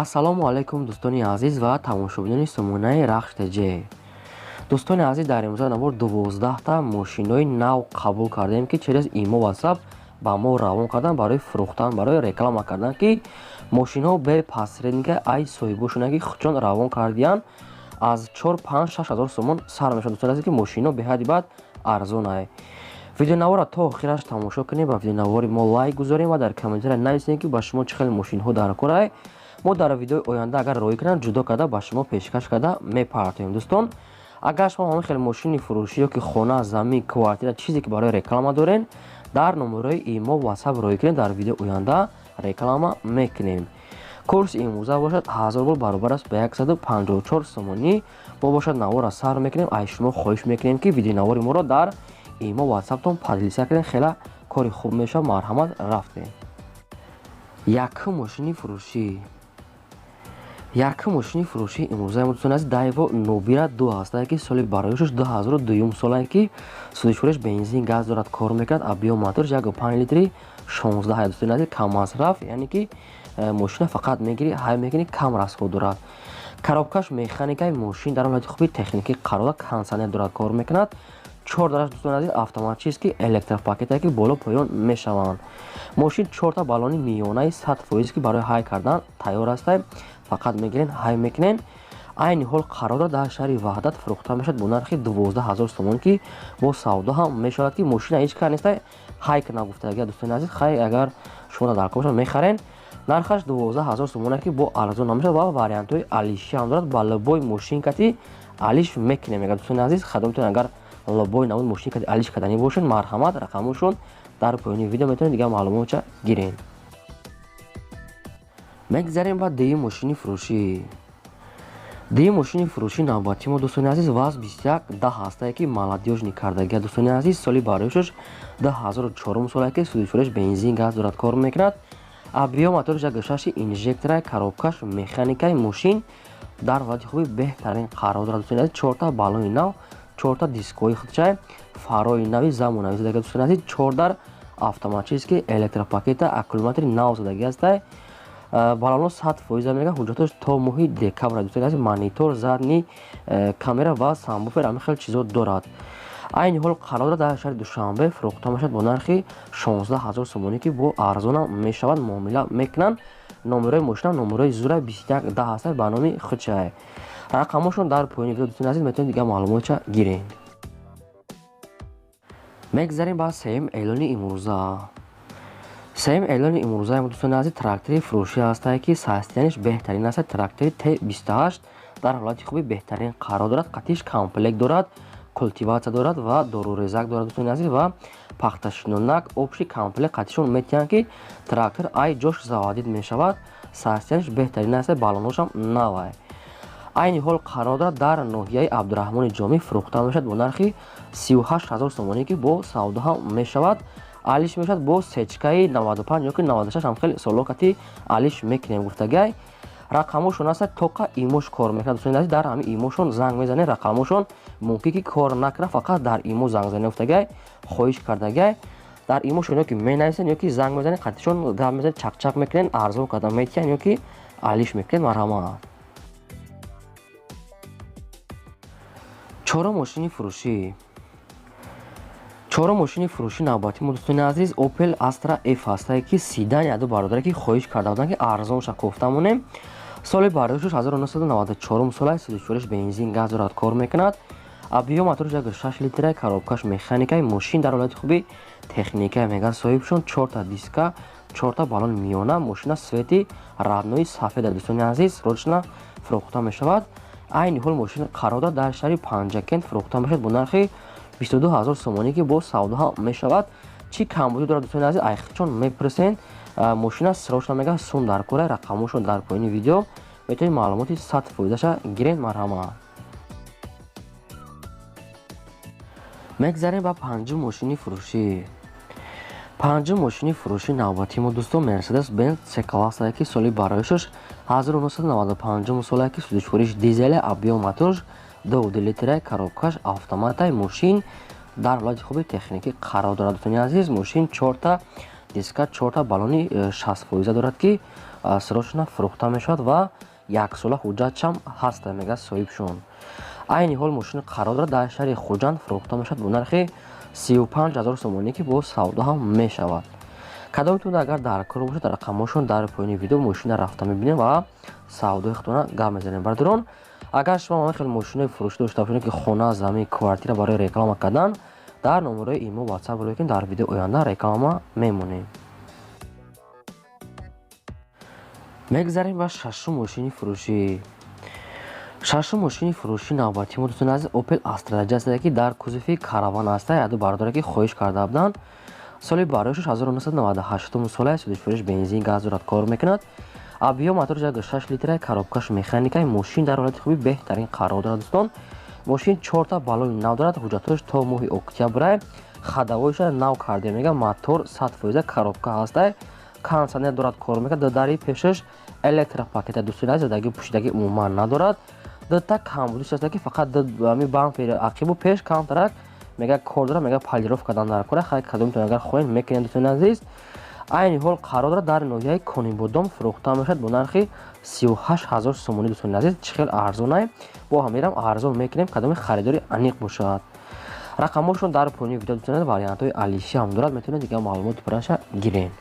Ассалому алайкум, дӯстони азиз ва тамошобинони сомонаи Рахш ТЖ. Дӯстони азиз, дар имрӯза навор 12та мошинои нав қабул кардем, ки через имо, ватсап ба мо равон кардан барои фурӯхтан, барои реклама кардан, ки мошинҳо бе посредника ай соҳибошона, ки худшон равон кардиян, аз 4, 5, 6 ҳазор сомон сар мешавад. Дӯстони азиз, ки мошино беҳади баъд арзонае. Видеонаворро то охираш тамошо кунем ва видеонавори мо лайк гузорем ва дар комментария нависем, ки ба шумо чӣ хел мошинҳо дар корае. Мо дар видеои оянда, агар роӣ кунам, ҷудо карда ба шумо пешкаш карда мепартоем. Дӯстон, агар шумо ҳамин хел мошини фурӯшӣ ё ки хона, замин, квартира, чизе ки барои реклама дорен, дар номерои имо, ватсап роӣ кунед, дар видеои оянда реклама мекунем. Курси имрӯза бошад 1000 рубл, баробар аст ба 154 сомонӣ. Мо бошад наворро сар мекунем. Ай шумо хоҳиш мекунем, ки видеонавори моро дар имо, ватсаптон поделиться кунед, хела кори хуб мешавад. Марҳамат, рафтем. Якум мошини фурӯшӣ. Якум мошини фурӯшии имрӯзаи мо, дӯстони азиз, Дайво Нубира 2 ҳастае, ки соли бароишаш 2002 солае, ки сӯзишвориш бензин, газ дорад, кор мекунад. Объём моторш 1,5 литри 16 ҳай. Дӯстони азиз, каммасраф, яъне ки мошина фақат мегирӣ, ҳай мекунӣ, кам расход дорад. Коробкаш механикаи, мошин дар ҳолати хуби техникӣ қарор дорад, кондитсионер дорад, кор мекунад. Чор дараш, дӯстони азиз, автоматически электропакетае, ки боло поён мешаванд. Мошин чорта баллони миёнаи 100%, ки барои ҳай кардан тайёр астае, фақат мегирен, ҳай мекунен. Айни ҳол қарор дорад дар шаҳри Ваҳдат, фурӯхта мешавад бо нархи 12 000 сомон, ки бо савдо ҳам мешавад, ки мошина ҳеҷ кар неста, ҳай кана гуфтага. Дӯстони азиз, хай, агар шумо дар кор бошад, мехарен. Нархаш 12 000 сомоне, ки бо арзон намешавад ва вариантҳои алишӣ ҳам дорад. Ба любой мошин кати алиш мекунем, мега. Дӯстони азиз, хадомтон агар любой намуд мошин кати алиш карданӣ бошед, марҳамат, рақамошон дар поёни видео, метавонед дигар маълумотча гирен. Мегзарем ба дуюм мошини фурӯшӣ. Дуюм мошини фурӯшӣ навбати мо, дӯстони азиз, ВАЗ 2110 ҳастае, ки молодёжный кардагия. Дӯстони азиз, соли бароишаш 2004 солае, ки сӯзишвориш бензин, газ дорад, кор мекунад. Объём моториш 1,6 инжектора, коробкаш механикаи, мошин дар ҳолати хуби беҳтарин қарор дорад. Дӯстони азиз, чорта баллони нав, чорта дискҳои худчай, фарои нави замонавӣ задага. Дӯстони азиз, чордар автоматически электропакета, аккумулятори нав задагӣ ҳастай, баллоно 100% мега. Ҳуҷҷатош то моҳи декабр. Дӯстони азиз, монитор, задний камера ва сабвуфер, ҳамин хел чизо дорад. Айни ҳол қарор дорад дар шаҳри Душанбе, фурӯхта мешавад бо нархи 16 000 сомонӣ, ки бо арзонам мешавад, муомила мекунанд. Номерои мошина номерои зура 2110 ҳастад, ба номи худшай. Рақамошон дар поёни видео, дӯстони азиз, метавонед дигар маълумотча гиред. Мегзарем ба сеюм эълони имрӯза. Сеюм эълони имрӯзаи мо, дӯстони азиз, трактори фурӯшӣ ҳастае, ки состоянияш беҳтарин аст. Трактори Т28 дар ҳолати хуби беҳтарин қарор дорад, қатиш комплект дорад, культиватсия дорад ва дорурезак дорад, дӯстони азиз, ва пахташинонак, общий комплект қатишон метиҳанд, ки трактор ай ҷош заводить мешавад. Состоянияш беҳтарин аст, баллоношам навай. Айни ҳол қарор дорад дар ноҳияи Абдураҳмони Ҷомӣ, фурӯхта мешавад бо нархи 38 000 сомонӣ, ки бо савдо ҳам мешавад, алиш мешавад бо сечкаи 95 ёки 96 ҳам хеле солокати алиш мекунем гуфтагай. Рақамошон аста, тоқа имош кор мекунад. Дӯстони азиз, дар ҳамин имошон занг мезанед, рақамошон мумкин ки кор накунад, фақат дар имо занг занед гуфтагай, хоҳиш кардагай. Дар имошон ё ки менависед, ё ки занг мезанед, қатишон гап мезанед, чақчақ мекунед, арзон карда метиҳанд ё ки алиш мекунед. Марҳамат. Чорум мошини фурӯшӣ. Чорум мошини фурӯшӣ навбати мо, дӯстони азиз, Opel Astra F ҳастае, ки седан, яду бародаре ки хоҳиш карда буданд, ки арзонша кофта монем. Соли бардошташ 1994 сола, сӯзишвориш бензин, газ дорад, кор мекунад. Объём моториш 1,6 литра, коробкаш механикаи, мошин дар ҳолати хуби техника мега соҳибшон. Чорта диска, чорта баллон миёна, мошина цвети родной сафеда. Дӯстони азиз, срочно фурӯхта мешавад. Айни ҳол мошин қарор дорад дар шаҳри Панҷакент, фурӯхта мешавад бо нархи 22 000 сомонӣ, ки бо савдо ҳам мешавад. Чӣ камбудӣ дорад, дӯстони азиз, айхчон мепурсен. Мошина срочно мега сум дар кора. Рақамошон дар поёни видео, метавонед маълумоти 100%аша гиред. Марҳамат. Мегзарем ба панҷум мошини фурӯшӣ. Панҷум мошини фурӯши навбати мо, дӯстон, Мерседес Бенз С классае, ки соли бароишаш 1995 солае, ки сӯзишвориш дизеле, объём моторш 2,2 литра, коробкаш автоматай, мошин дар ҳолати хуби техникӣ қарор дорад. Дӯстони азиз, мошин чорта диска, чорта баллони 60% дорад, ки Срочно фурӯхта мешавад ва яксола ҳуҷҷатшам ҳаста, мегӯяд соҳибшон. Айни ҳол мошин қарор дорад дар шаҳри Хуҷанд, фурӯхта мешавад бо нархи 35 000 сомонӣ, ки бо савдо ҳам мешавад. Кадомтон агар дар кор бошад, рақамҳошон дар поёни видео, мошина рафта мебинем ва савдои худтона гап мезанем. Бародарон, агар шумо ҳамин хел мошинои фурӯшӣ дошта бошед, ки хона, замин, квартира барои реклама кардан, дар номерои имо, WhatsApp рӯй кунед, дар видеои оянда реклама мемонем. Мегзарем ба шашум мошини фурӯшӣ. Шашум мошини фурӯшӣ навбати мо, дӯстони азиз, Opel Astra J аст, ки дар кузови караван аст. Яду бародаре ки хоҳиш карда буданд. Соли барояшаш 1998 сола, судишфурӯш, бензин, газ дорад, кор мекунад. Объём моторш 6 литра, коробкаш механика. Мошин дар ҳолати хуби беҳтарин қарор дорад, дӯстон. Мошин чорта баллони нав дорад, ҳуҷҷатҳояш то моҳи октябрай, ходовойша нав карда, мега, мотор 100%, коробка ҳастай, кондитсионер дорад, кор мекунад, дари пешаш электропакета, дӯстони азиз, задаги пӯшидаги умуман надорад. Дута камбудиш аст, ки фақат ами бампери ақибу пеш камтарак, мега, кор дорад, мега, полировка кардан дар кора. Хай, кадомтон агар хоҳед, мекунед, дӯстони азиз. Айни ҳол қарор дорад дар ноҳияи Конибодом, фурӯхта мешавад бо нархи 38 000 сомонӣ. Дӯстони азиз, чӣ хел арзонай, бо ҳамирам арзон мекунем, кадоми харидори аниқ бошад. Рақамҳошон дар поёни видео, дӯстони азиз, вариантҳои алиши ҳам дорад, метавонед дигар маълумоти пурраша гиред.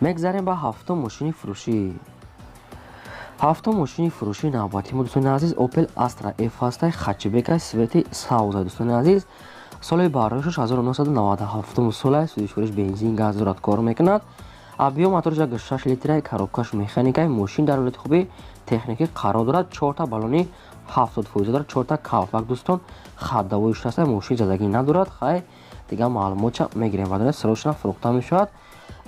Мегзарем ба ҳафтум мошини фурӯшӣ. Ҳафтум мошини фурӯшии навбати мо, дӯстони азиз, Opel Astra F ҳастай, хатчбекай, свети савзай. Дӯстони азиз, соли барояшаш 1997 сола, судишфурӯш, бензин, газ дорад, кор мекунад. Объём моторш 6 литра, коробкаш механикай. Мошин дар ҳолати хуби техникӣ қарор дорад, чорта баллони 70% дорад, чорта калпак, дӯстон, ходовоиш ҳаста, мошин задагӣ надорад. Хай, дигар маълумотша мегирем. Баъд срочно фурӯхта мешавад.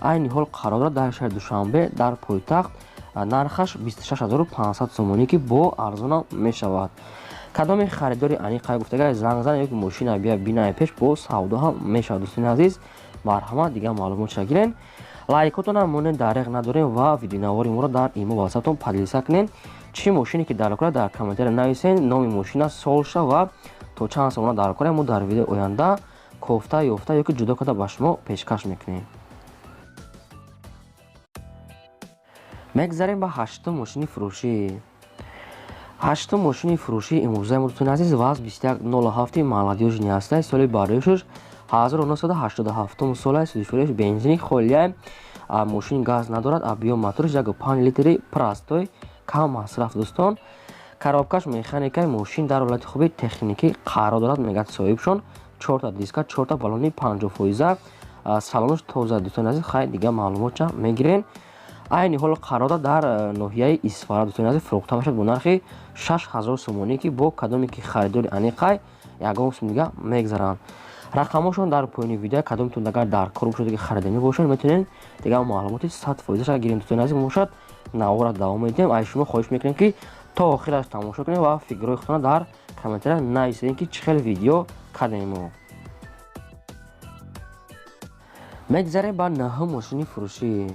Айни ҳол қарор дорад дар шаҳри Душанбе, дар пойтахт, нархаш 26 500 сомонӣ, ки бо арзонам мешавад. Кадоми харидори аниқ қай гуфтага, занг зан ё мошина бия бинае пеш, бо савдо ҳам мешавад. Дӯстони азиз, марҳамат, дигар маълумотша гирен. Лайкотонам монед, дареғ надорем ва видеонавори моро дар имо, ватсаптон поделиться кунед. Чӣ мошине ки дар кора, дар комментария нависен номи мошина, солша ва то чанд сомона дар кора. Мо дар видеои оянда кофта ёфта ёки ҷудо карда ба шумо пешкаш мекунем. Мегзарем ба ҳаштум мошини фурӯшӣ. Ҳаштум мошини фурӯшии имрӯзаи мо, дӯстони азиз, ВАЗ 2107 молодёжный ҳастай, соли барояшаш 1987 сола, судишфурӯш, бензини холия, мошин газ надорад. Объём моторш 1,5 литри, простой, кам масраф, дӯстон, коробкаш механикаи. Мошин дар ҳолати хуби техникӣ қарор дорад, мегӯяд соҳибшон. Чорта диска, чорта баллони 50%, салонаш тоза, дӯстони азиз. Хай, дигар маълумотша мегирен. Айни ҳол қарор дорад дар ноҳияи Исфара, дӯстони азиз, фурӯхта мешавад бо нархи 6000 сомонӣ, ки бо кадоме ки харидори аниқай, ягон сум дига мегзаранд. Рақамҳошон дар поёни видео. Кадомтон агар дар кор бошад, ки хариданӣ бошад, метавонед дигар маълумоти 100%-ша гирем. Дӯстони азиз, бошад, навора давом медиҳем. Аз шумо хоҳиш мекунем, ки то охираш тамошо кунед ва фикрҳои худтона дар комментария нависед, ки чӣ хел видео кардем мо. Мегзарем ба наҳум мошини фурӯшӣ.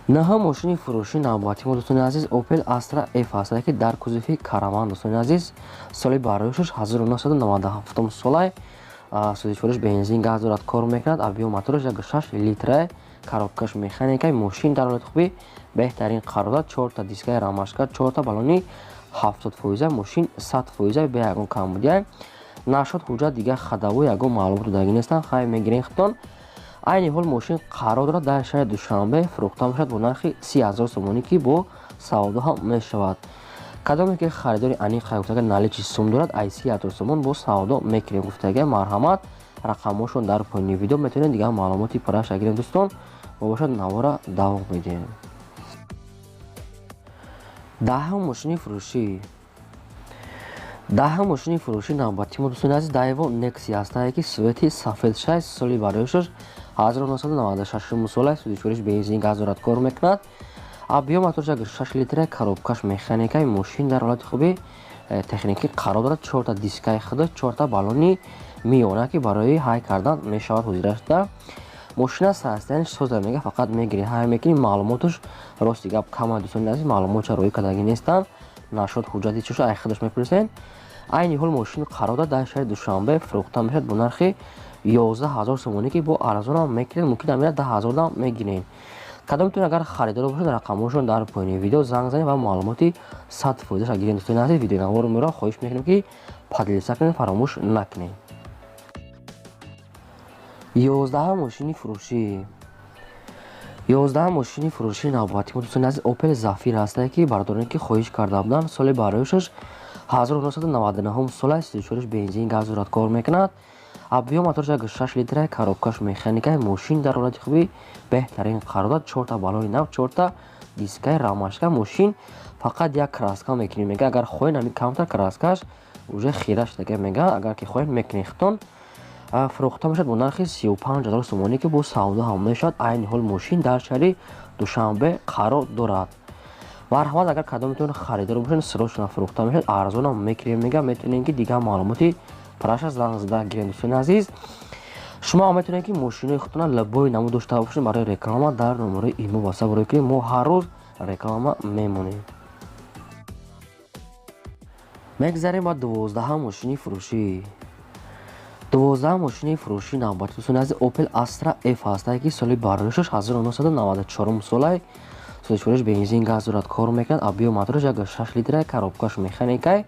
Наҳум мошини фурӯшии навбати мо, дӯстони азиз, Opel Astra F аст, ки дар кузови караван, дӯстони азиз, соли барояшаш 1997 солай, судишфурӯш, бензин, газ дорад, кор мекунад. Объём мотораш 1,6 литра, коробкаш механикай. Мошин дар ҳолати хуби беҳтарин қарор дорад, чорта дискаи рамашка, чорта баллони 70%, мошин 100%, бе ягон камбудия. Нашод ҳуҷҷат, дигар ходовой ягон маълумот додагӣ нестанд. Хай, мегирем худтон. Айни ҳол мошин қарор дорад дар шаҳри Душанбе, фурӯхта мешавад бо нархи 30 000 сомонӣ, ки бо савдо ҳам мешавад. Кадоме ки харидори аниқ хай гуфтага, наличи сум дорад, ай 30 000 сомон бо савдо мекунем гуфтага. Марҳамат, рақамҳошон дар поёни видео, метавонед дигар маълумоти пурраша гирем, дӯстон. Мо бошад навора давом медиҳем. Даҳум мошини фурӯшӣ. Даҳум мошини фурӯшии навбати мо, дӯстони азиз, Daewoo Nexia ҳастае, ки свети сафед шай, соли барояшаш 1996 сола, судишфурӯш, бензин, газ дорад, кор мекунад. Объём моторш 6 литра, коробкаш механикай. Мошин дар ҳолати хуби техникӣ қарор дорад, чорта дискаи худаш, чорта баллони миёна, ки барои ҳай кардан мешавад. Ҳозирашда мошина состояниш соза, мега, фақат мегирӣ, ҳай мекунӣ. Маълумоташ, рости гап, кама, дӯстони азиз, маълумотша роӣ кардагӣ нестанд. Нашод ҳуҷҷати чиша ай худаш мепурсен. Айни ҳол мошин қарор дорад дар шаҳри Душанбе, фурӯхта мешавад бо нархи 11 000 сомонӣ, ки бо арзонам мекунед, мумкин амира 10 000 дам мегиред. Кадомтон агар харидор бошед, рақамҳошон дар поёни видео, занг занед ва маълумоти 100%-аша гиред. Дӯстони азиз, видеои наворо меро хоҳиш мекунем, ки поделиться кунед, фаромӯш накунед. 11-ум мошини фурӯшӣ. 11-ум мошини фурӯшии навбатӣ мо, дӯстони азиз, Опел Зафир ҳастае, ки бардороне ки хоҳиш карда буданд. Соли бароишаш 1999 сола, сичориш бензин, газ дорад, кор мекунад. Объём моторш 6 литра, коробкаш механика. Мошин дар ҳолати хуби беҳтарин қарор дорад, чорта балони нав, чорта дискаи рамашка. Мошин фақат як краска мекунем, мега, агар хоҳед, ҳамин камтар краскаш уже хира шудага, мега, агар ки хоҳед, мекунед худтон. Фурӯхта мешавад бо нархи 35 000 сомонӣ, ки бо савдо ҳам мешавад. Айни ҳол мошин дар шаҳри Душанбе қарор дорад. Марҳамат, агар кадометон харидор бошед, срочно фурӯхта мешавад, арзонам мекунем, мега. Метавонем, ки дигар маълумоти праша занг зада гирем. Дӯстони азиз, шумо ҳам метавонед, ки мошинои худтона любой намуд дошта бошед, барои реклама дар номерои имо ватсап рӯй кунед. Мо ҳар рӯз реклама мемонем. Мегзарем ба 12-ҳам мошини фурӯшӣ. 12-ҳам мошини фурӯшии навбатӣ, дӯстони азиз, Опел Астра Ф ҳастае, ки соли бароишаш 1994 солай, сӯзишвориш бензин, газ дорад, кор мекунад. Объём мотораш 6 литра, коробкаш механикай.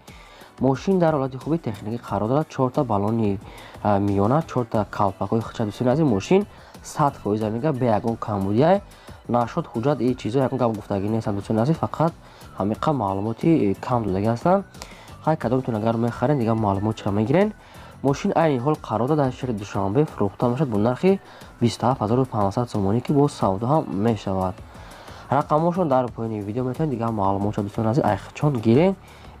Мошин дар ҳолати хуби техникӣ қарор дорад, чорта баллони миёна, чорта калпакҳои хича. Дӯстони азиз, мошин 100% мега, бе ягон камбудия нашуд. Ҳуҷҷат и чизо ягон гап гуфтагӣ нестанд, дӯстони азиз, фақат ҳамиқа маълумоти кам додагӣ ҳастанд. Хай, кадомтон агар мехарен, дигар маълумот чира мегирен. Мошин айни ҳол қарор дорад дар шаҳри Душанбе, фурӯхта мешавад бо нархи 27 500 сомонӣ, ки бо савдо ҳам мешавад. Рақамҳошон дар поёни видео, метавонед дигар маълумотшо, дӯстони азиз, айхчон гирен.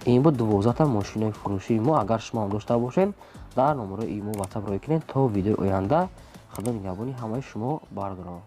Ин буд 12-та мошинои фурӯшии мо. Агар шумо ҳам дошта бошед, дар номерои имо ватсап рӯй кунед. То видеои оянда, худо нигаҳбони ҳамаи шумо, бардорон.